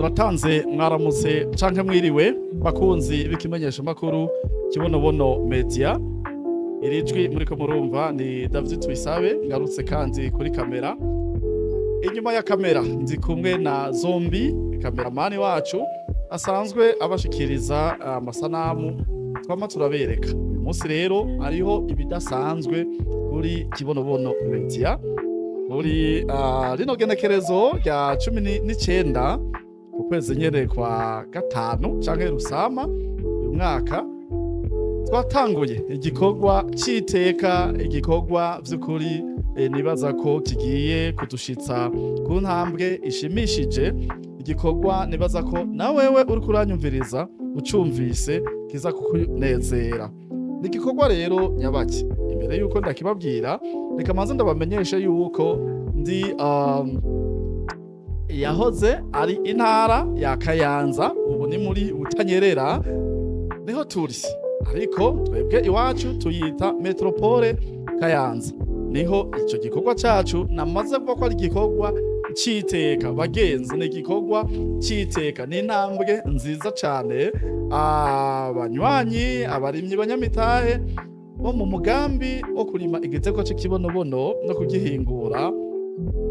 Turatanze mwaramutse canke mwiriwe, bakunzi b'ikimenyesha makuru Kibonobono Media. Iri jwi muriko murumva ni David Tuisabe, ngarutse kandi kuri kamera. Inyuma ya kamera ndi kumwe na Zombi, kameramani wacu asanzwe abashikiriza amasanamu twama turabereka. Uyu munsi rero hariho ibidasanzwe kuri Kibonobono Media. Muri rino genekerezo rya 19 ukwezi nyene kwa gatanu canke rusama uyu mwaka, twatanguye igikorwa c'iteka, igikorwa vy'ukuri nibaza ko kigiye kudushitsa ku ntambwe ishimishije, igikorwa nibaza ko na wewe uriko uranyumviriza ucumvise kiza kukunezera. Ni igikorwa rero nyabaki. Imbere yuko ndakibabwira, reka manze ndabamenyeshe yuko ndi yahoze ari intara ya Kayanza, ubu ni muri Butanyerera niho turi, ariko twebwe iwacu tuyita Metropole Kayanza. Niho ico gikorwa cacu namaze kuvuga ko ari igikorwa c'iteka. Bagenzi, ni igikorwa c'iteka, ni intambwe nziza cane abanywanyi, abarimyi, banyamitahe bo mu mugambi wo kurima igiterwa c'ikibonobono no kugihingura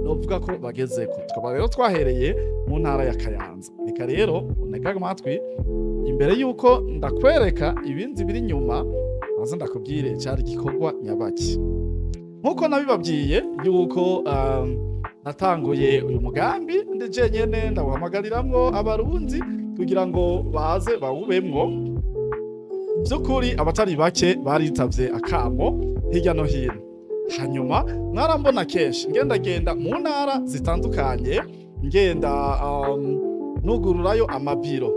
novuga ko bagezeko. Tukaba rero twahereye mu ntara ya Kayanza. Reka rero untege amatwi imbere yuko ndakwereka ibindi biri inyuma, maze ndakubwire cari igikorwa nyabaki. Nkuko nabibabwiye yuko natanguye uyu mugambi ndi jenyene, ndawuhamagariramwo abarundi kugira ngo baze bawubemwo. Vy'ukuri abatari bake baritavye akamo hirya no hino. Hanyuma mwarambona kenshi ngendagenda mu ntara zitandukanye, ngenda nugururayo amabiro.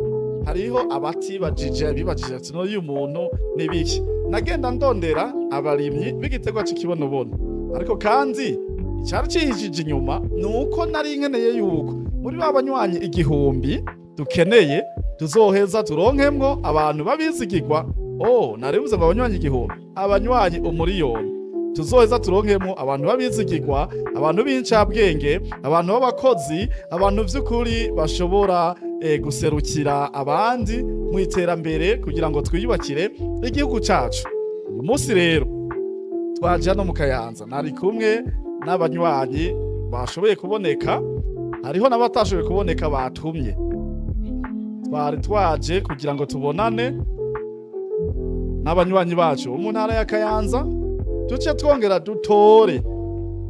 Hariho abatibajije, bibajije ati: "N'uyu muntu ni biki?" Nagenda ndondera abarimyi b'igiterwa c'ikibonobono, ariko kandi icari cihishije inyuma ni uko nari nkeneye yuko muri ba banywanyi 1000 dukeneye tuzoheza turonkemwo abantu babizigirwa. Oh, naribuze ngo abanywanyi 1000, abanywanyi 1,000,000, tuzoheza turonkemwo abantu babizigirwa, abantu b'incabwenge, abantu b'abakozi, abantu vy'ukuri bashobora guserukira abandi mu iterambere kugira ngo twiyubakire igihugu cacu. Uyu munsi rero twaje hano mu Kayanza, nari kumwe n'abanywanyi bashoboye kuboneka, hariho n'abatashoboye kuboneka batumye. Twari twaje kugira ngo tubonane n'abanywanyi bacu bo mu ntara ya Kayanza, duce twongera dutore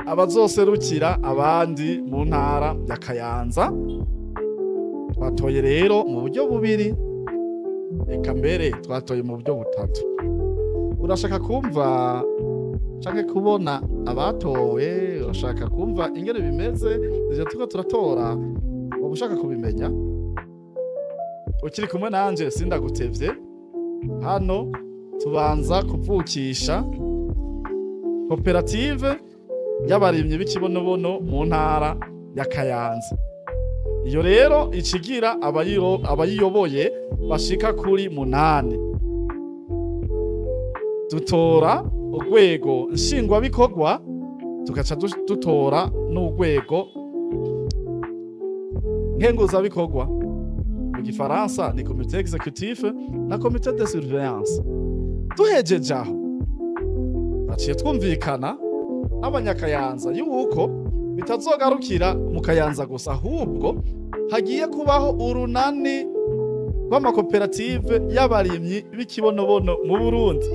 abazoserukira abandi mu ntara ya Kayanza. Twatoye rero mu buryo bubiri, eka mbere twatoye mu buryo butatu. Urashaka kumva canke kubona abatowe? Urashaka kumva ingene bimeze ivyo turiko turatora? Waba ushaka kubimenya? Ukiri kumwe nanje, sindagutevye. Hano tubanza kuvukisha koperative y'abarimyi b'ikibonobono mu ntara ya Kayanza. Iyo rero ikigira abayiyoboye bashika kuri 8. Dutora urwego nshingwabikorwa, tugaca dutora n'urwego nkenguzabikorwa. Mu gifaransa ni comité exécutif na comité de surveillance. Duhejeje aho, baciye twumvikana n'abanyakayanza yuko bitazogarukira mu Kayanza gusa, ahubwo hagiye kubaho urunani rw'amakoperative y'abarimyi b'ikibonobono mu Burundi.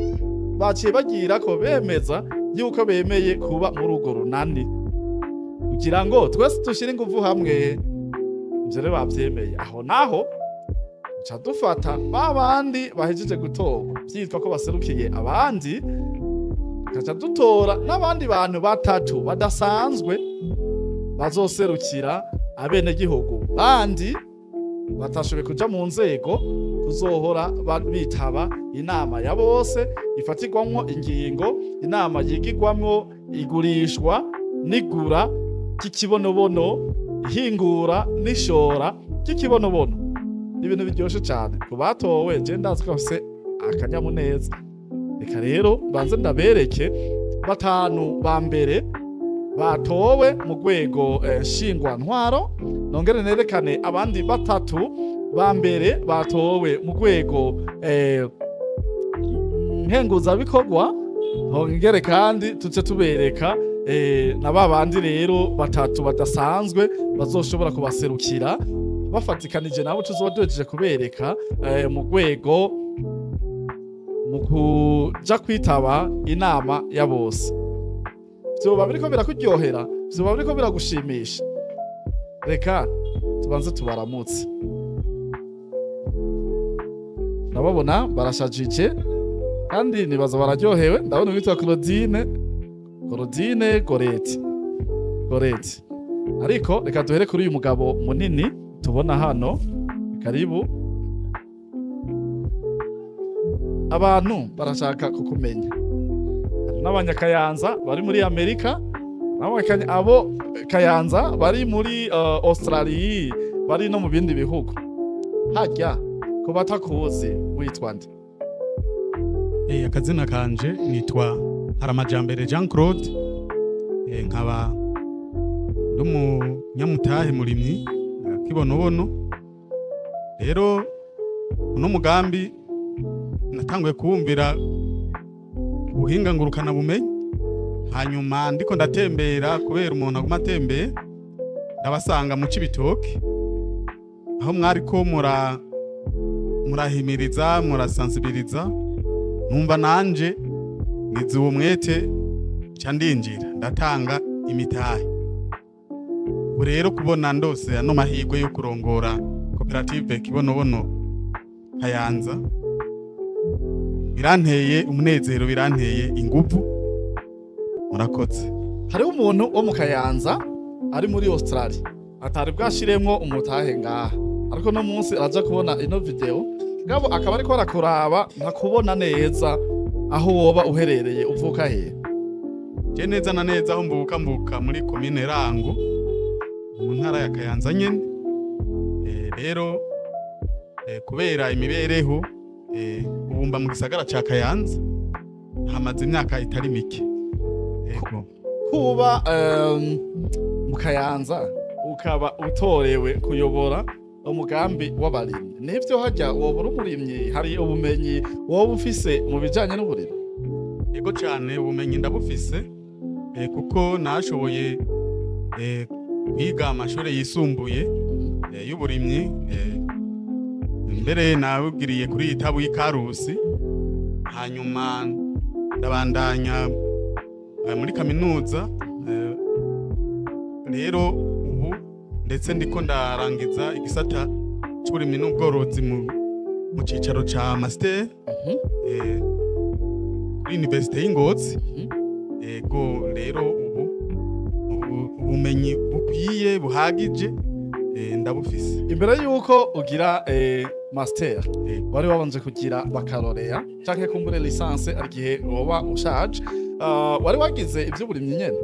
Baciye bagira ko bemeza yuko bemeye kuba muri urwo runani kugira ngo twese dushire inguvu hamwe. Ivyo rero bavyemeye. Aho naho duca dufata ba bandi bahejeje gutorwa vyitwa ko baserukiye abandi, tugaca dutora n'abandi bantu batatu badasanzwe bazoserukira abenegihugu bandi batashoboye kuja mu nzego, kuzohora bitaba inama ya bose ifatirwamwo ingingo, inama yigirwamwo igurishwa n'igura ry'ikibonobono, ihingura n'ishora ry'ikibonobono. Ibintu biryoshe cane ku batowe, je ndazi ko bafise akanyamuneza. Reka rero banze ndabereke batanu ba mbere batowe mu rwego nshingwantwaro, nongere nerekane abandi batatu ba mbere batowe mu rwego nkenguzabikorwa, hongere kandi tuce tubereka na babandi rero batatu badasanzwe bazoshobora kubaserukira bafatikanije nabo tuzoba duhejeje kubereka mu rwego mu kuja kwitaba inama ya bose. Vyoba biriko birakuryohera, vyoba biriko biragushimisha. Reka tubanze tubaramutse. Ndababona barashajije kandi nibaza bararyohewe. Ndabona uwitwa Claudine, Claudine Goreti, Goreti. Ariko reka duhere kuri uyu mugabo munini tubona hano. Karibu. Abantu barashaka kukumenya. Hari n'abanyakayanza bari muri Amerika, abo Kayanza bari muri Australia, bari no mu bindi bihugu. Harya ko batakuzi witwa nde? Akazina kanje nitwa Haramajambere Jean Claude, nkaba ndi umunyamutahe murimyi kibonobono. Rero uno mugambi natanguye kuwumvira ubuhinga ngurukana bumenyi, hanyuma ndiko ndatembera kubera umuntu aguma atembeye, ndabasanga mu Cibitoke aho mwariko murahimiriza murasensibiliza, numva nanje ngize uwo mwete nca ndinjira ndatanga imitahe. Ubu rero kubona ndose ano mahirwe yo kurongora koperative Kibonobono Kayanza biranteye umunezero, biranteye inguvu. Murakoze. Hariho umuntu wo mu Kayanza ari muri Australia atari bwashiremwo umutahe ngaha, ariko no munsi araja kubona ino video ngabo akaba ariko arakuraba ntakubona neza aho woba uherereye. Uvuka he? Je neza na neza aho mvuka muri commune Rango mu ntara ya Kayanza nyene. Rero kubera imibereho ubumba mu gisagara ca Kayanza hamaze imyaka itari mike. Yego. Kuba mu Kayanza ukaba utorewe kuyobora umugambi w'abarimyi, nivyo harya woba umurimyi, hari ubumenyi woba ufise mu bijanye n'uburimyi? Yego cane, ubumenyi ndabufise kuko nashoboye kwiga amashuri yisumbuye y'uburimyi, mbere nabugiriye kuri itabu y'Ikarusi, hanyuma ndabandanya muri kaminuza. Rero ubu ndetse ndiko ndarangiza igisata c'uburimyi n'ubworozi mu cicaro ca master kuri Université y'Ingozi. Ego rero ubu ubumenyi bukwiye buhagije ndabufise. Imbere yuko ugira master wari wabanje kugira baccalauréat canke kumbure licence arigihe woba ushaje, wari wagize ivy'uburimyi nyene?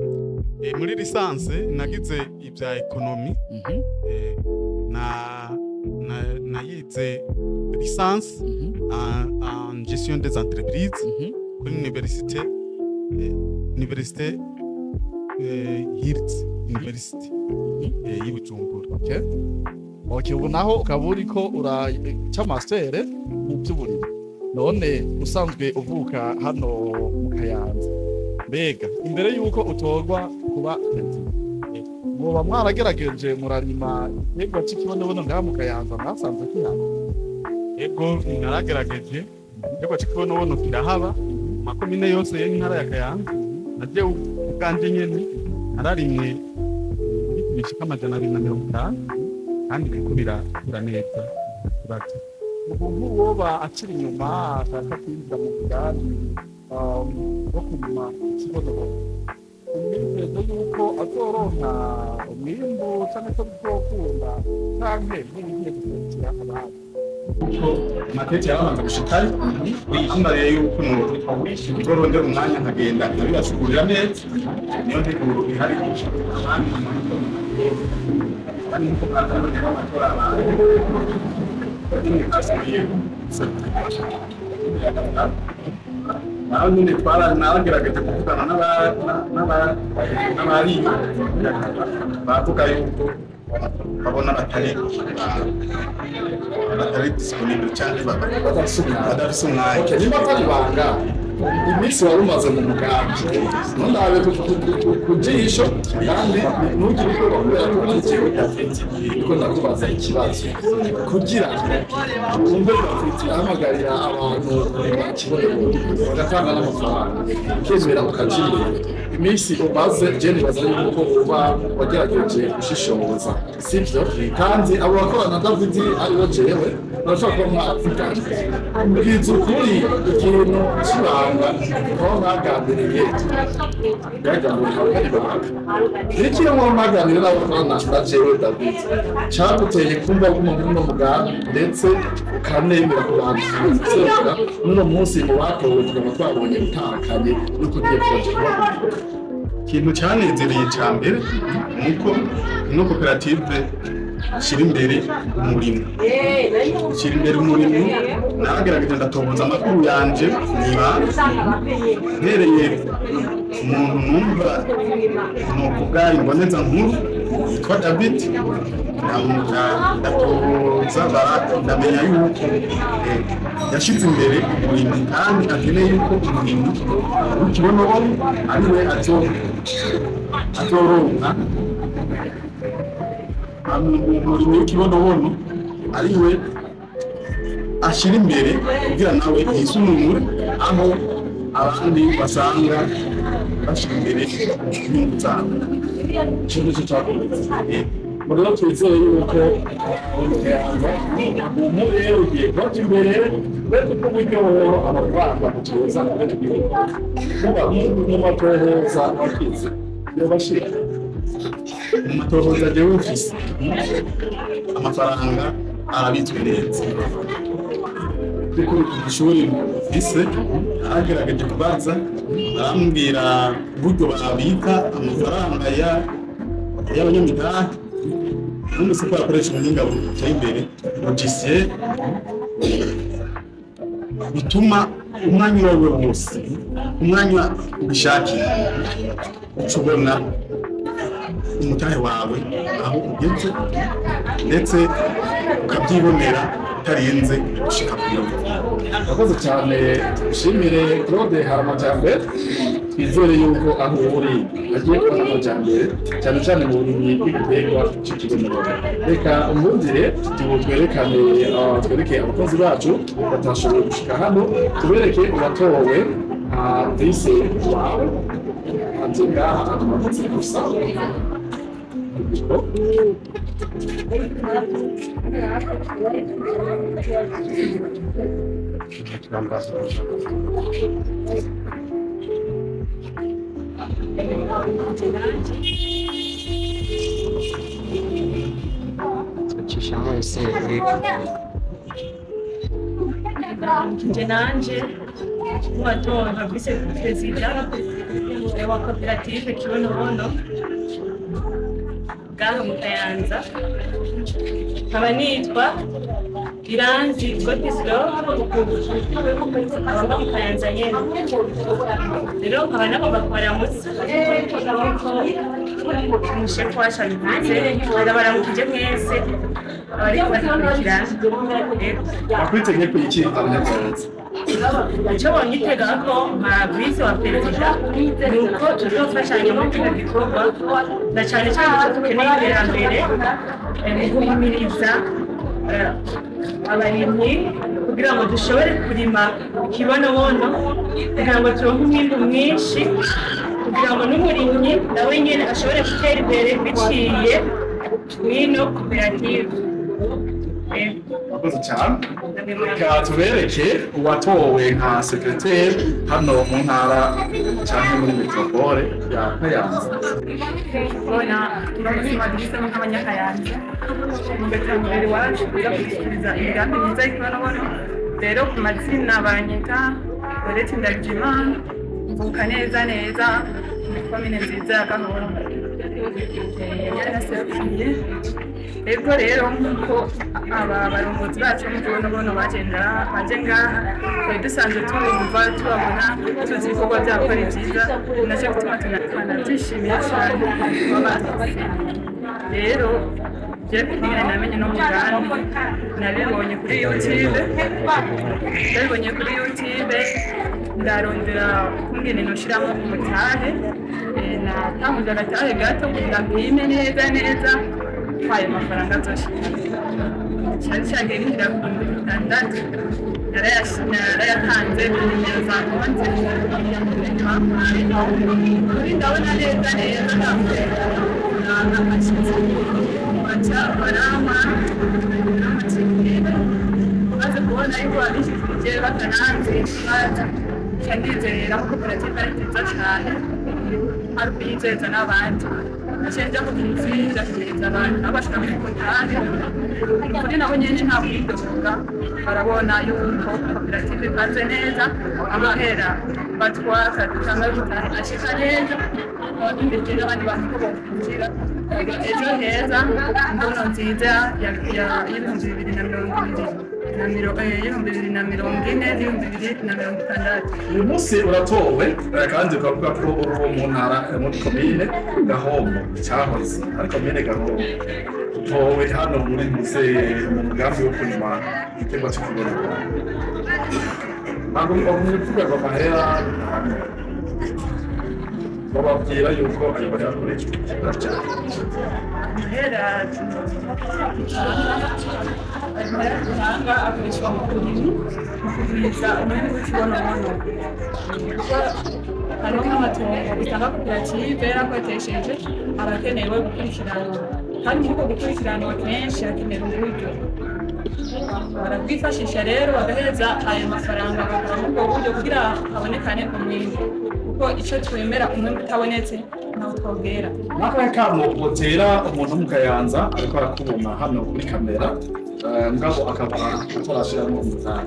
Muri licence nagize ibya économie, nayize licence en gestion des entreprises kuri université Hirtz University y'i Bujumbura. Okay. Okay, ubu naho ukaba uriko uraca master mu by'uburimyi. None usanzwe uvuka hano mu Kayanza, mbega imbere yuko utorwa kuba president muba mwaragerageje murarima igiterwa c'ikibonobono ngaha mu Kayanza, mwasanze kihaba? Ego, naragerageje, igiterwa c'ikibonobono kirahaba mu makomine yose y'intara ya Kayanza. Naje ubwanje nyene nararimye ibiti bishika 250 kandi biriko birakura neza. Ubu nk'uwoba akiri inyuma ashaka kwinjira mu mugambi wo kurima ikibonobono, umwizeza yuko azoronka umwimbu canke ko bizokunda canke nk'ugiye guserukira abandi? Kuko amatete yarabanza gushikayo, ambariye yuko nzorondera umwanya nkagenda nkabibasigurira neza. Niyo nteguro ihari. Abandi nkuko mwazabonye amatora abaye, Naho nyine nagerageje kuvugana n'abari bavuga yuko babona batari disponible cyane, badafise umwanya. Niba atari ibanga, iminsi wari umaze mu mugambi, ntundabe ku jisho kandi ntugire ubwoba kubera ko ari jewe David niko ndakubaza ikibazo kugira wumve. David ahamagarira abantu kurema ikibonobono bagatanga n'amafaranga, ukemera ukaja imbere. Iminsi umaze, je nibaza yuko uba wagerageje gushishoza, sivyo? Kandi abo bakorana na David aribo jewe barashobora kuba mwavuganye. Mbwiza ukuri, ikintu c'ibanga kuba mwagambiriye, bwagambiriye ari ibanga. Niki mwo mwaganiriye n'abo bakorana na jewe David caguteye kumva guma muri uno mugambi, ndetse ukanemera kubanza n'uno munsi mu batowe, tukaba twabonye utahakanye nuko ugiye kubaje kuba? Ikintu cyanezereye cya mbere ni uko ino koperative ishyira imbere umurimo, ishyira imbere umurimo. Nagerageje ndatohoza amakuru yanje niba mpereye umuntu numva nokuvuga imboneza nkuru yitwa David, ndatohoza, ndamenya yuko yashyize imbere umurimo kandi akeneye yuko umurimo w'ikibonobono ari we azoronka umurimo w'ikibonobono, ari we ashyira imbere kugira nawe yisununure aho abandi basanga bashyira imbere inyungu zabo. Ico nico cakometse. Rero twizere yuko umu rero ugiye kubaja imbere uretse ko uburyo amafaranga mutoza abanyagihugu muba mu matohoza wakize yobashira. Mu matohoza jewe mfise, amafaranga arabitswe neza kuko ishuri mfise agerageje kubaza, barambwira uburyo babika amafaranga y'abanyamitahe. Numvise ko bakoresha ubuhinga buteye imbere, logiciel bituma umwanya uwo ari wo wose, umwanya ubishakiye, uca ubona umutahe wawe aho ugeze, ndetse ukabyibonera utarinze gushika ku biro. Urakoze cyane, tugushimire Claude Haramajyambere. Twizere yuko aho uri agiye kubona amajyambere, cyane cyane mu burimyi bw'ibiterwa cy'ikibonobono. Reka umwumvire twerekane, twereke abakozi bacu batashoboye gushika hano, tubereke uwatowe nka vice wawe hanze ngaha amanutse gusa. Cishamo isereka. Nje nanje watowe nka vice perezida wa koperative Kibonobono ngaha mu Kayanza, nkaba nitwa Iranzi Gotislo, nkaba mu Kayanza nyene. Rero nkaba nagomba kubaramutsa nkuko umushefu wacu abivuze, ndabaramukije mwese abariko barakurikirana. Bakwitegeye ku iki Abanyakayanza? Icyo bonyitega ko nka vice wa perezida ni uko tuzofashanya muri kino gikorwa, na cyane cyane icyo dukeneye iterambere mu guhimiriza abarimyi kugira ngo dushobore kurima ikibonobono, kugira ngo turonke umwimbu mwinshi, kugira ngo n'umurimyi nawe nyene ashobore gutera imbere biciye mw'ino koperative. Murakoze cyane. Reka tubereke uwatowe nka secrétaire hano mu ntara cyangwa muri métropole ya Kayanza. Bona ubuzima duhisemo nk'Abanyakayanza mu iterambere iwacu kuza gushyikiriza imigambi myiza y'ikibonobono. Rero ku mazina banyita Goreti Ndagijimana, mvuka neza neza muri komine nziza ya Gahoro. Yaraserukiye Ego rero nk'uko aba barongozi bacu mu Kibonobono baje ngaha, twari dusanzwe tubumva, tubabona, tuzi ibikorwa byabo ko ari byiza, nacyo gituma tunabyishimiye cyane kuba batwasuye. Rero jewe kugira namenye no mugambi nabibonye kuri YouTube, ndarondera ukungene noshiramo umutahe, natanguje agatahe gato kugira mpime neza neza ayo mafaranga azoshika. Cari cagiye ginjira ku 6,000, narayatanze ku nimero za konti, ndabona neza neza abashitsi baca barampa amatike, maze kubona yuko babishikirije batananze baza, nca ndizera ko koperative ari nziza cane, ari ukuyizeza n'abandi. Naciye nja ku kivi, ndashikiriza abantu nabo bashika muri kontari, kuri nabo nyene nta kwidoga, barabona yuko koperative ipanze neza, amahera batwaka dutanga bitahe ashika neza, ndetse n'abandi bantu ko bokwinjira. Ejo heza imbono nziza y'2020 na 2040 n'2060. Uyu munsi uratowe kandi ukavuga ko uri uwo mu ntara, muri komine Gahombo, cyahoze ari komine Gahombo. Utowe hano muri muze mu mugambi wo kurima igiterwa cy'ikibonobono. Ntabwo uvuga ngo amahera bababwira yuko ayo mahera akoreshwa cyane. Amahera dutanga akoreshwa mu burimyi, mu kugwiza umwimbu w'ikibonobono. Hariho nk'amatongo usanga koperative yarakodesheje, aba akenewe gukurikiranwa, kandi muri uko gukurikiranwa kenshi hakenerwa uburyo. Barabwifashisha rero bagaheza ayo mafaranga bakora muri ubwo buryo kugira habonekane umwimbu, kuko ico twemera umwimbu utabonetse ntaho twogera. N'akahe kamo botera umuntu mu Kayanza ariko arakubona hano kuri kamera, mugabo akaba atarashiramo umutahe?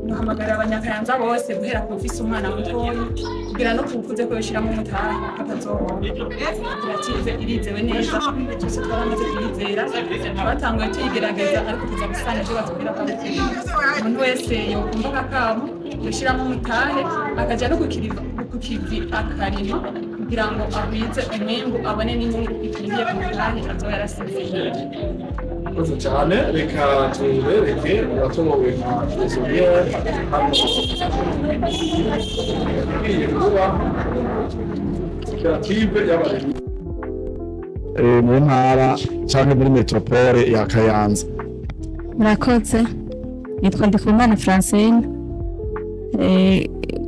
Duhamagara abanyakayanza bose guhera ku ufise umwana mutoyi kugira no kuwukuze ko yoshiramo umutahe atazohomba. Koperative irizewe neza, twese twaramaze kuyizera, twatanguye tuyigerageza ariko tuza gusanga ivyo batubwira ko ari ukuri. Umuntu wese yokumva akakamo yoshiramo umutahe akaja no ku kivi akarima kugira ngo agwize umwimbu, abone n'inyungu ikwiriye ku mutahe azoba yarasize. Murakoze cyane, reka tubereke abatowe nka trésorier hano igiye kuba koperative y'abarimyi mu ntara canke muri metropole ya Kayanza. Murakoze, nitwa Ndikumana Francine,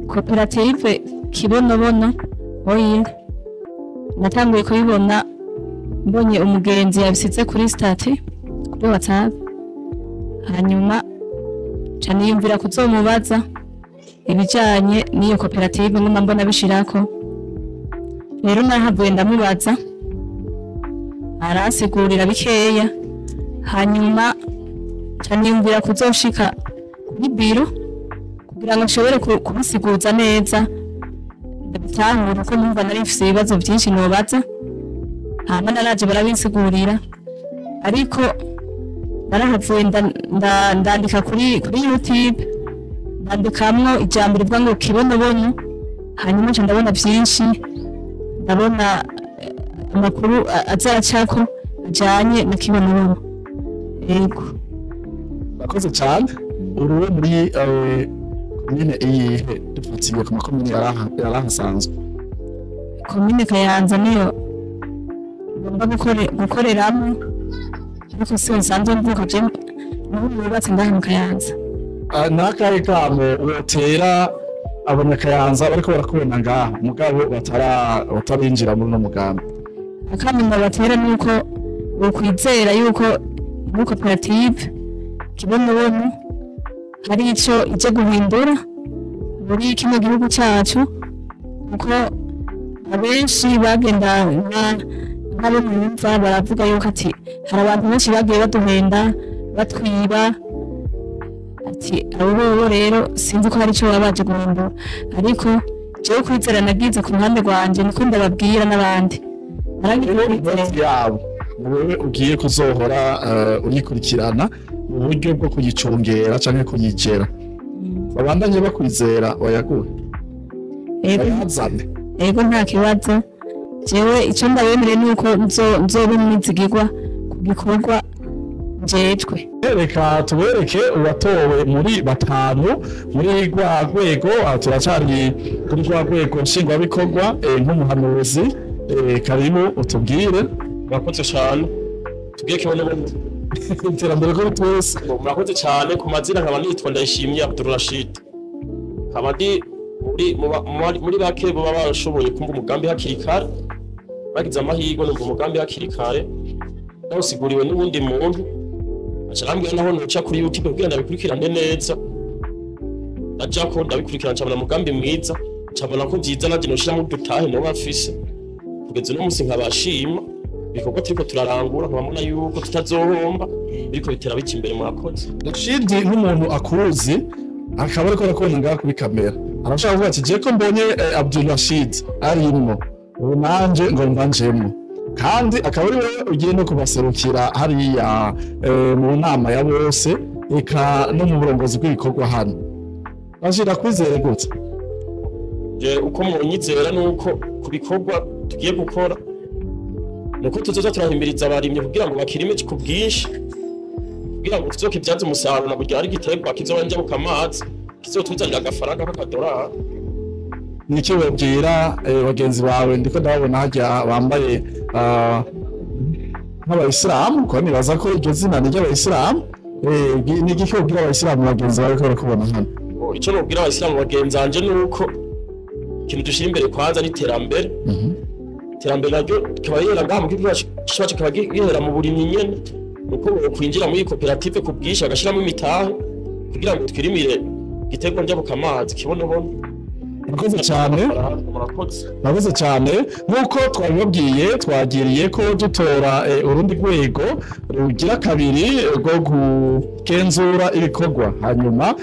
koperative Kibonobono Oil. Natanguye kuyibona mbonye umugenzi yabisize kuri stati kuri WhatsApp, hanyuma nca niyumvira kuzomubaza ibijanye n'iyo koperative nguma mbona bishirako. Rero nahavuye ndamubaza, aransigurira bikeya, hanyuma nca niyumvira kuzoshika kuri biro kugira ngo nshobore kubisiguza neza, ndabitahura ko numva nari mfise ibibazo vyinshi nobaza. Hama naraje barabinsigurira, ariko narahavuye ndandika kuri YouTube, ndandikamwo ijambo rivuga ngo Kibonobono, hanyuma nca ndabona vyinshi, ndabona amakuru azacako ajanye na Kibonobono. Yego. Murakoze cyane. Uruwe muri komine iyihe dufatiye ku makomine yarahasanzwe? Komine Kayanza niyo ngomba gukoreramo, ariko si nsanzwe mvuka je n'ubu nubatse ngaha mu Kayanza. N'akahe kamo wotera abanyakayanza bariko barakubona ngaha mugabo batarinjira muri uno mugambi? Akamo nabatera nuko bokwizera yuko muri koperative Kibonobono hari ico ije guhindura muri kino gihugu cacu, kuko abenshi bagenda nk'abo mwumva baravuga yuko ati hari abantu benshi bagiye baduhenda batwiba, ati abo bobo rero sinzi ko hari ico baba baje guhindura, ariko jewe kwizera nagize ku ruhande rwanje niko ndababwira n'abandi. Yabo Wewe ugiye kuzohora uyikurikirana mu buryo bwo kuyicungera canke kuyigera, babandanye bakwizera bayaguhe? Ego. Bayazane. Ego, nta kibazo. Jewe icyo ndabemereye ni uko nzoba umwizigirwa ku gikorwa njejwe. Reka tubereke uwatowe muri batanu muri rwa rwego. Aha turacari kuri rwa rwego nshingwabikorwa, nk'umuhanuzi. Karibu utubwire. Murakoze cyane. Tubwiye kibonobono. Iterambere kuri twese. Murakoze cyane. Ku mazina nkaba nitwa Ndayishimiye Abdul Rashid, nkaba ndi muri bake baba barashoboye kumva umugambi hakiri kare. Bagize amahirwe numva umugambi hakiri kare, nawusiguriwe n'uwundi muntu, aca arambwira naho noca kuri YouTube kugira ndabikurikirane neza. Ndajako ndabikurikirana, ncabona umugambi mwiza, ncabona ko vyiza nanje noshiramo udutahe noba mfise. Kugeza uno musi nkabashima ibikorwa turiko turarangura, nkaba yuko tutazohomba, biriko bitera bica imbere. Murakoze. Rashidi, nk'umuntu akuzi akaba ariko arakubona ngaha kuri kamera, arashaka kuvuga ati: "Je ko mbonye Abdul Rashid arimwo, ubu nanje ngomba njemwo." Kandi akaba ari wewe ugiye no kubaserukira hariya mu nama ya bose, eka no mu burongozi bw'ibikorwa hano. Rashid, akwizere gute? Je uko mwonyizera nuko ku bikorwa tugiye gukora nuko tuzoza turahimiriza abarimyi kugira ngo bakirime ku bwinshi, kugira ngo tuzokibyaze umusaruro, na burya ari igiterwa kizoba njabuka amazi, kizotuzanira agafaranga k'akadorari. Niki wabwira bagenzi bawe? Ndiko ndababona harya bambaye nk'abayisilamu, kuko nibaza ko iryo zina ni ry'abayisilamu. Ni igiki wabwira abayisilamu bagenzi bawe ko barakubona hano? Ico nobwira abayisilamu bagenzi banje nuko ikintu dushira imbere kwanza ni iterambere. Iterambere naryo rikaba rihera ngaha mu gihugu cyacu, kikaba gihera mu burimyi nyene, nuko bokwinjira muri iyi koperative ku bwinshi, bagashiramo imitahe kugira ngo twirimire igiterwa njabukamazi kibonobono. Murakoze cyane. Murakoze. Murakoze cyane. Nk'uko twabibabwiye, twagiriye ko dutora urundi rwego rugira kabiri rwo kugenzura ibikorwa. Hanyuma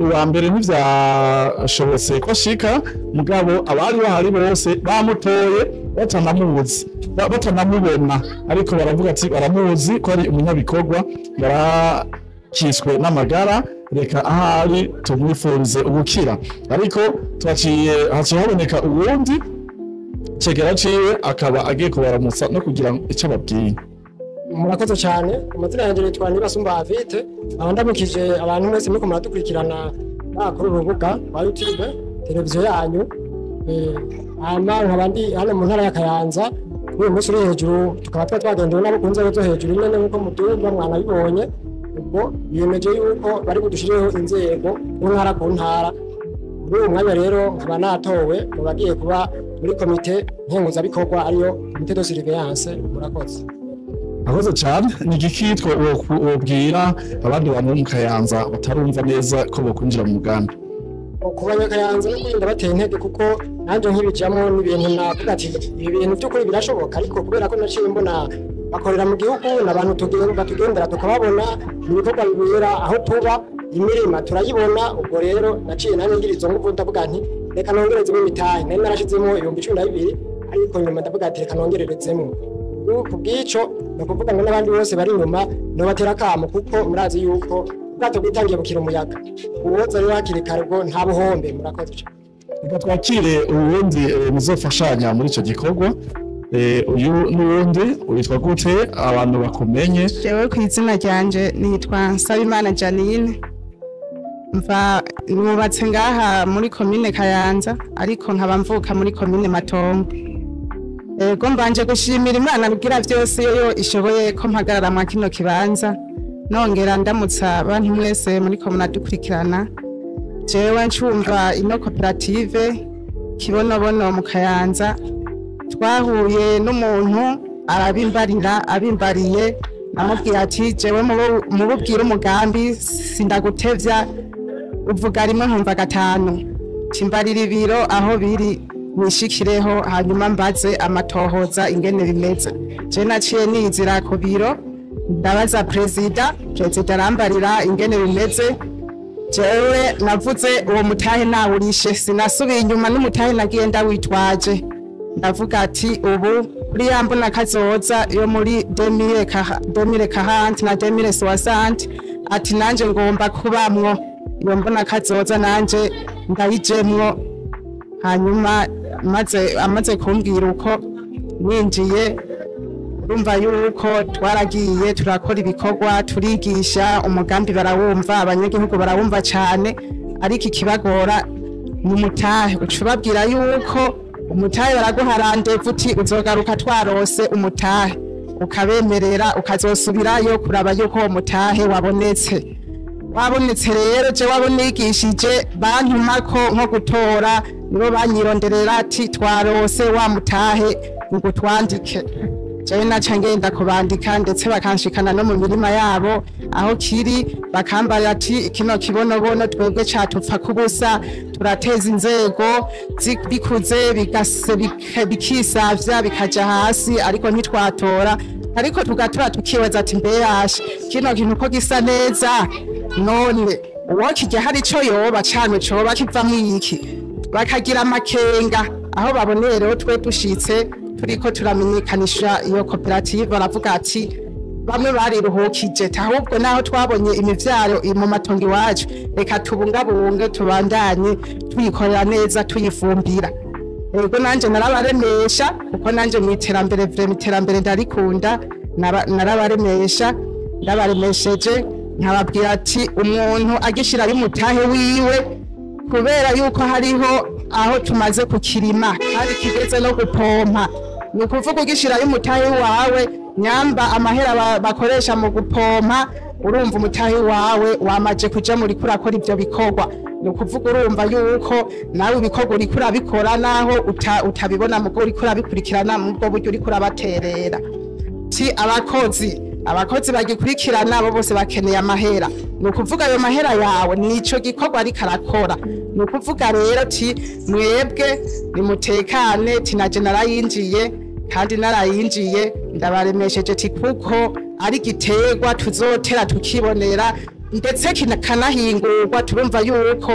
uwa mbere ntivyashobotse ko ashika, mugabo abari bahari bose bamutoye batanamuzi, batanamubona, ariko baravuga ati baramuzi ko ari umunyabikorwa, yarakiswe n'amagara, reka ahari tumwifurize ubukira. Ariko twaciye haciye haboneka uwundi cegera ciwe, akaba agiye kubaramutsa no kugira icyo ababwiye. Murakoze cyane. Amazina yanjye nitwa Nibasumba Avite. Aho ndamukije abantu mwese muriko muradukurikirana kuri uru rubuga rwa YouTube, televiziyo yanyu. Hama nkaba ndi hano mu ntara ya Kayanza. Kuri uyu munsi uri hejuru tukaba tuba twagendewe n'abo ku nzego zo hejuru nyene, nk'uko mubyumva mwanabibonye. Ubwo biyemeje yuko bari budushireho inzego ku ntara ku ntara. Muri uwo mwanya rero nkaba natowe mu bagiye kuba muri komite nkenguzabikorwa, ariyo comité de surveillance. Murakoze. Murakoze cyane. Ni igiki wobwira abandi bantu bo mu Kayanza batarumva neza ko bokwinjira mu mugambi? Ku banyakayanza no kurinda bateye intege, kuko nanjye nk'ibijyamo n'ibintu navuga ati ibi bintu by'ukuri birashoboka, ariko kubera ko naciye mbona bakorera mu gihugu n'abantu batugendera tukababona ibikorwa bibera aho tuba, imirima turayibona. Ubwo rero naciye nanjye ngira izo nguvu, ndavuga nti reka nongerezemo imitahe. Nari narashizemo 12,000, ariko nyuma ndavuga ati reka nongererezemo. Ku bw'ico ni ukuvuga ngo n'abandi bose bari inyuma nobatera akamo, kuko murazi yuko ubwato bwitangiye bukira umuyaga. Uwoza rero hakiri kare ubwo nta buhombe. Murakoze cane. Reka twakire uwundi muzofashanya muri icyo gikorwa. Uyu n'uwundi witwa gute, abantu bakumenye? Jewe ku izina ryanje nitwa Nsabimana Janine, mva nubatse ngaha muri komine Kayanza, ariko nkaba mvuka muri komine Matongo. Ego, mbanje gushimira Imana rugira byose yo ishoboye ko mpagarara mwa kino kibanza, nongera ndamutsa abantu mwese muri ko munadukurikirana. Jewe ncumva ino koperative Kibonobono mu Kayanza, twahuye n'umuntu arabimbarira. Abimbariye namubwira ati jewe mububwire umugambi sindagutevya, uvuga rimwe nkumva gatanu, timbarira ibiro aho biri nishikireho, hanyuma mbaze amatohoza ingene bimeze. Je naciye nizira ku biro, ndabaza perezida, perezida arambarira ingene bimeze. Jewe navuze uwo mutahe nawurishe, sinasubiye inyuma n'umutahe nagiye ndawitwaje, ndavuga ati ubu Kuri ya mbona kazoza yo muri 2040 na 2060, ati nanje ngomba kubamwo iyo mbona kazoza, nanje ndayijemwo. Hanyuma maze amaze kumbwira uko, ninjiye, urumva yuko twaragiye turakora ibikorwa, turigisha umugambi, barawumva, abanyagihugu barawumva cyane. Ariko ikibagora ni umutahe. Uca ubabwira yuko umutahe baraguha rendez-vous, uti uzogaruka twarose umutahe, ukabemerera ukazosubirayo kuraba yuko uwo mutahe wabonetse. Wabonetse rero, je wabonigishije bantumako nko gutora, nibo banyironderera ati twarose wa mutahe ngo twandike. Jewe naca ngenda kubandika, ndetse bakanshikana no mu mirima yabo aho kiri, bakambarira ati kino kibonobono twebwe catupfa kubusa, turateza inzego bikuze bigase bikisavya bikaja hasi, ariko ntitwatora. Ariko tugatura tukibaza ati mbeyashe kino kintu ko gisa neza, none uwo kijya hari ico yoba cane coba kivamwo iki? Bakagira amakenga. Aho baboneye rero twe dushitse turiko turamenyekanisha iyo koperative, baravuga ati bamwe bariruhukije, ahubwo naho twabonye imivyaro mu matongo iwacu, reka tubungabunge, tubandanye tuyikorera neza, tuyifumbira. Ego, nanje narabaremesha, kuko nanje mu iterambere, vraiment iterambere ndarikunda. Narabaremesha, ndabaremesheje nkababwira ati umuntu agishirayo umutahe wiwe, kubera yuko hariho aho tumaze kukirima kandi kigeze no gupompa, ni ukuvuga ugishirayo umutahe wawe, nyamba amahera bakoresha mu gupompa, urumva umutahe wawe wamaje kuja muri kurakora ivyo bikorwa. Ni ukuvuga urumva yuko nawe ibikorwa uriko urabikora, naho utabibona, mugo uriko urabikurikirana mu bwo buryo uriko urabaterera. Ti abakozi bagikurikirana bo bose bakeneye amahera, ni ukuvuga ayo mahera yawe nico gikorwa ariko arakora. Ni ukuvuga rero ti mwebwe nimutekane, ti naje narayinjiye, kandi narayinjiye ndabaremesheje, ti kuko ari igiterwa tuzotera tukibonera, ndetse kikanahingurwa. Turumva yuko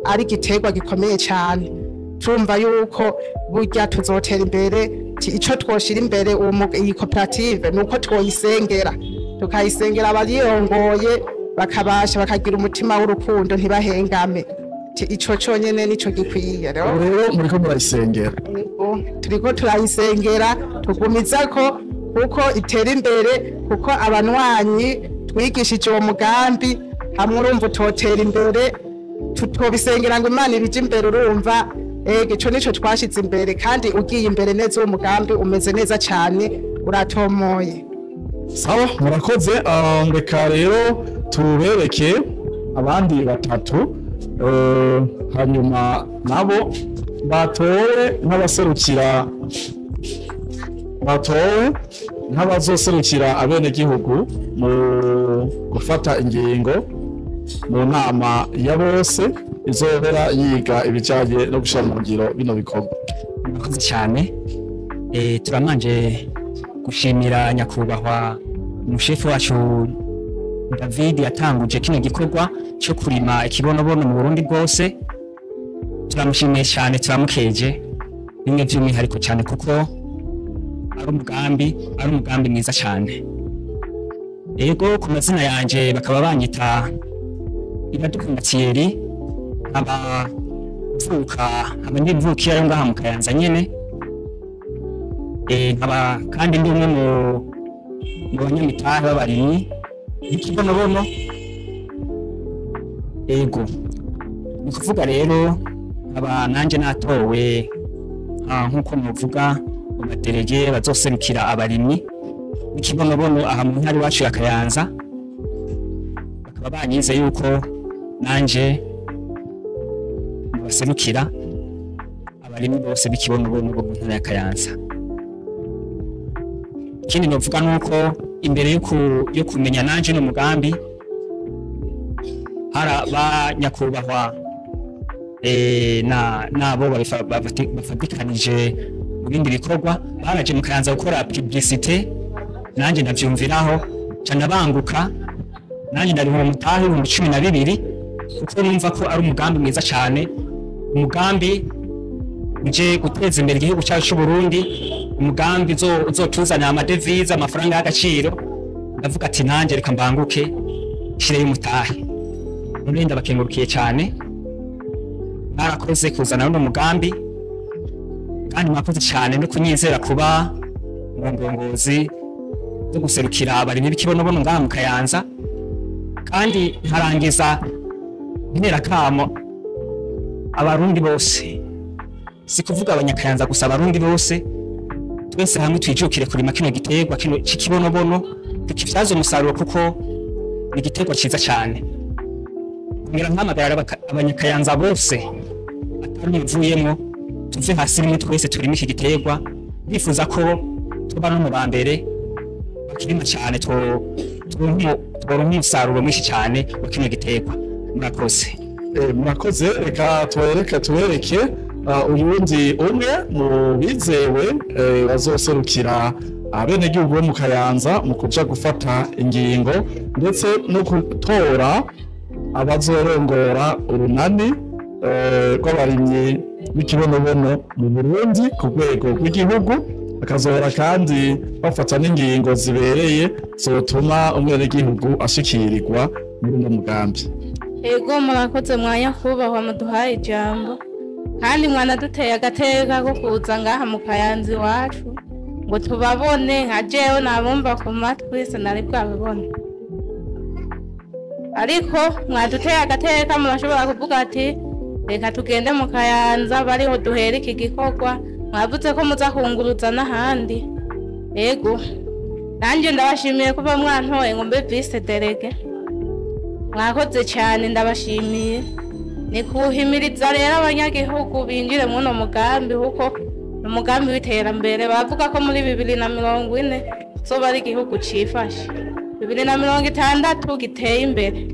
ari igiterwa gikomeye cyane, turumva yuko burya tuzotera imbere. Ti ico twoshira imbere iyi koperative nuko twoyisengera, tukayisengera, abayirongoye bakabasha bakagira umutima w'urukundo, ntibahengame. Ti ico conyene nico gikwiye rero. Ubu rero muriko murayisengera? Yego, turiko turayisengera, tugumiza ko kuko itera imbere, kuko abanywanyi twigishije uwo mugambi hamwe, urumva utotera imbere tutobisengera ngo Imana ibije imbere? Urumva ego, ico nico twashize imbere, kandi ugiye imbere neza, uwo mugambi umeze neza cyane, uratomoye. Sawa, murakoze. Reka rero tubereke abandi batatu, hanyuma nabo batowe nk'abaserukira, batowe nk'abazoserukira abenegihugu mu gufata ingingo mu nama ya bose izobera yiga ibijanye no gushira mu ngiro bino bikorwa. Murakoze cyane. Turamanje gushimira nyakubahwa umushefu wacu David yatanguje kino gikorwa cyo kurima ikibonobono mu Burundi bwose. Turamushimiye cyane, turamukeje bimwe by'umwihariko cyane, kuko ari umugambi mwiza cyane. Ego, ku mazina yanje bakaba banyita Iradukunda Thierry, aba mvuka aba ndi mvukira yo ngaha mu Kayanza nyene. Nkaba kandi ndi umwe mu banyamitahe b'abarimyi b'ikibonobono. Ego, ni kuvuga rero nkaba nanje natowe, nk'uko muvuga, mu ba délégués bazoserukira abarimyi b'ikibonobono aha mu ntara iwacu ya Kayanza. Bakaba banyize yuko nanje baserukira abarimyi bose b'ikibonobono bo mu ntara ya Kayanza. Ikindi novuga nuko imbere yo kumenya nanje n'umugambi, hara ba nyakubahwa na nabo bafatikanije mu bindi bikorwa baraje mu Kayanza gukora publicité, nanje ndavyumviraho ca ndabanguka, nanje ndariha umutahe 12,000, kuko numva ko ari umugambi mwiza cyane, umugambi uje guteza imbere igihugu cyacu cy'u Burundi. Umugambi uzotuzanira amadevize, amafaranga y'agaciro. Ndavuga ati nanjye reka mbanguke nshireyo umutahe. None ndabakengurukiye cyane, mwarakoze kuzana uno mugambi, kandi mwakoze cyane no kunyizera kuba mu ndongozi zo guserukira abarimyi b'ikibonobono ngaha mu Kayanza. Kandi nkarangiza ntera kamo abarundi bose, si kuvuga abanyakayanza gusa, abarundi bose twese hamwe twijukire kurima kino giterwa kino c'ikibonobono, tukivyaza umusaruro kuko ni igiterwa ciza cyane. Ngira mpamagara abanyakayanza bose atari mvuyemo, tuve hasi rimwe twese turime iki giterwa. Bifuza ko tuba no mu ba mbere bakirima cyane, turonka umusaruro mwinshi cyane wa kino giterwa. Murakoze. Murakoze. Reka tubereke uyundi umwe mu bizewe bazoserukira abenegihugu bo mu Kayanza mu kuja gufata ingingo ndetse no gutora abazorongora urunani rw'abarimyi b'ikibonobono mu Burundi ku rwego rw'igihugu, bakazohora kandi bafata n'ingingo zibereye zotuma umwenegihugu ashikirirwa muri uno mugambi. Ego, murakoze mwanya kubahwa muduhaye ijambo, kandi mwanaduteye agateka ko kuza ngaha mu Kayanza iwacu ngo tubabone. Nka jewe nabumva ku matwi sinari bwabibone, ariko mwaduteye agateka, murashobora kuvuga ati reka tugende mu Kayanza bariho duhere iki gikorwa. Mwavuze ko muza kunguruza n'ahandi. Ego, nanjye ndabashimiye kuba mwantoye ngo mbe vice délégué. Mwakoze cyane, ndabashimiye. Ni kuhimiriza rero abanyagihugu binjire muri uno mugambi, kuko ni umugambi w'iterambere. Bavuga ko muri 2040 zoba ari igihugu cifashe, 2060 giteye imbere.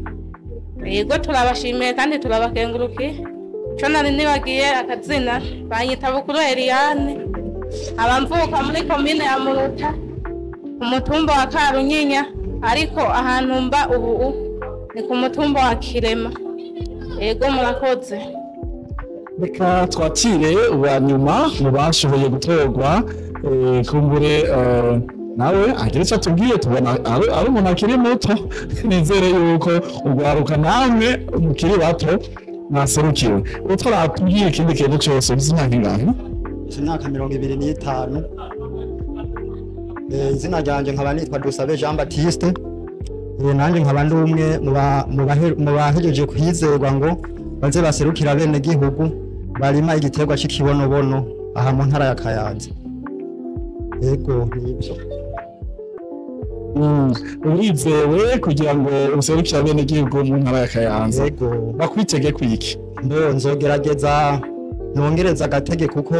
Yego, turabashimiye kandi turabakengurukiye. Ico nari nibagiye akazina, banyita Bukuru Eliane, nkaba mvuka muri komine ya Muruta, ku mutumba wa Karunyinya, ariko ahantu mba ubu ni ku mutumba wa Kirema. Yego, murakoze. Reka twakire uwa nyuma mu bashoboye gutorwa, kumbure nawe agira icyo atubwiye. Tubona ari umuntu akiri muto, nizere yuko urwaruka namwe mukiri bato mwaserukiwe. Utaratubwiye ikindi kintu cyose, uzi imyaka ingahe? Imyaka 25. Izina ryanjye nkaba nitwa Dusabe Jean Baptiste. Nanjye nkaba ndi umwe mu bahejeje kwizerwa ngo baze baserukira bene gihugu barima igiterwa c'ikibonobono aha mu ntara ya Kayanza. Yego, nibyo. Urizewe kugira ngo userukire bene gihugu mu ntara ya Kayanza? Yego. Bakwitege kwiki? Ndo nzogerageza nongereza agatege, kuko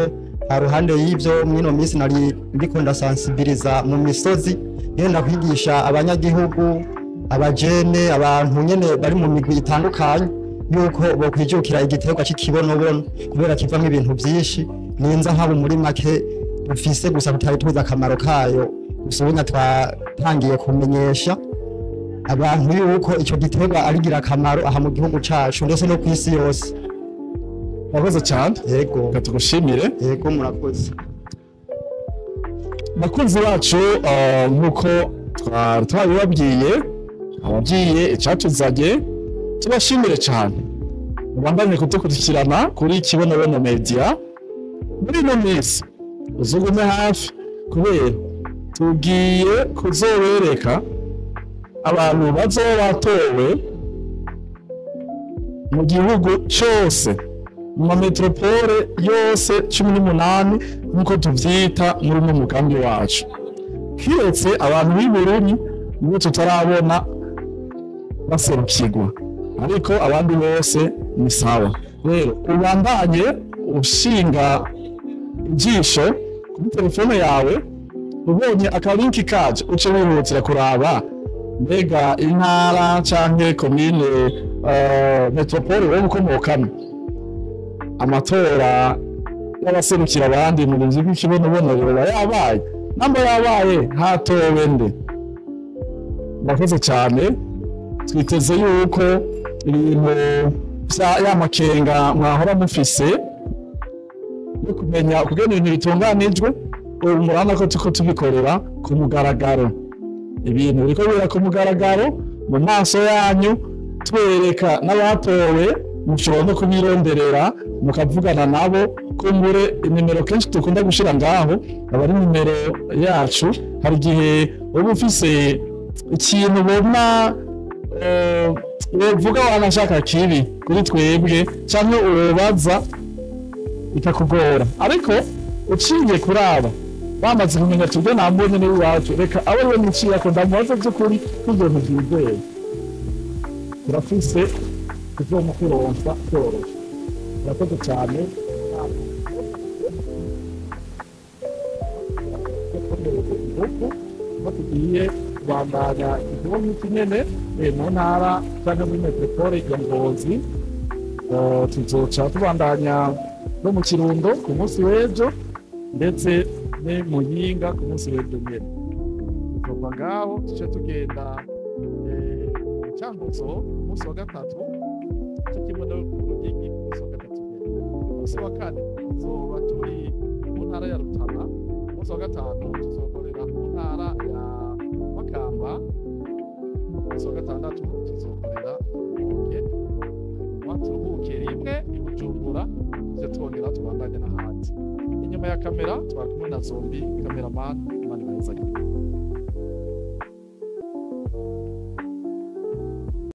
haruhande y'ibyo mwino minsi nari ndiko ndasensibiliza mu misozi, ngenda kwigisha abanyagihugu, abajene, abantu nyene bari mu migwi itandukanye yuko bokwijukira igiterwa c'ikibonobono kubera kivamwo ibintu byinshi. Ninza nk'abo muri make dufise gusa tutari tuzi akamaro kayo, gusa ubunya twatangiye kumenyesha abantu yuko ico giterwa ari ngirakamaro aha mu gihugu cacu ndetse no kw'isi yose. Murakoze cyane. Yego. Reka tugushimire. Yego, murakoze. Bakunzi bacu, nk'uko twari twabibabwiye, ababwiye icatuzanye, tubashimire cyane. Mubandanye kudukurikirana kuri Kibonobono Media. Muri ino minsi uzugume hafi, kubera tugiye kuzobereka abantu bazoba batowe mu gihugu cyose, mu mametropole yose 18 nk'uko tuvyita muri uno mugambi wacu, kiretse abantu b'i Burundi nibo tutarabona baserukirwa, ariko abandi bose ni sawa. Rero ubandanye ushinga ijisho kuri telefone yawe, ubonye akalinki kaje uce wihutira kuraba mbega intara canke komine, metropole wowe ukomokamo, amatora y'abaserukira abandi mu bintu by'ikibonobono yoba yabaye, namba yabaye hatowe nde. Murakoze cyane. Twiteze yuko ibintu vya ya makenga mwahora mufise yo kumenya kugena ibintu bitunganijwe. Ubu murabona ko turiko tubikorera ku mugaragaro, ibintu biriko bibera ku mugaragaro mu maso yanyu, twereka n'abatowe. Mushobora no kubironderera mukavugana nabo. Kumbure inimero kenshi dukunda gushira ngaho aba ari nimero yacu. Hari igihe uba ufise ikintu ubona wovuga wanashaka kibi kuri twebwe canke ubaza bikakugora, ariko uciye kuraba bamaze kumenya tubwe nambonye ni iwacu, reka abe ariwe niciyako ndamubaze by'ukuri ko ibyo bintu byizeye turafise tuzomukuronsa byoroshye. Murakoze cyane. Aho tugiye kubandanya igihugu nk'iki nyene mu ntara cyangwa muri metropole ya Ngozi. Tuzoca tubandanya no mu Kirundo ku munsi w'ejo, ndetse ne Muyinga ku munsi w'ejo nyene. Tuva ngaho tuce tugenda Cankuzo ku munsi wa gatatu, cyo kimwe no ku Ruyigi ku munsi wa gatatu nyene. Ku munsi wa kane tuzoba turi mu ntara ya Rutana. Ku munsi wa gatanu tuzokorera mu ntara ya Makamba. Ku munsi wa gatandatu tuzokorera Rumonge, hanyuma turuhuke rimwe i Bujumbura, tuze twongera tubandanye n'ahandi. Inyuma ya kamera twari kumwe na Zombi cameraman. Imana ibahezagire.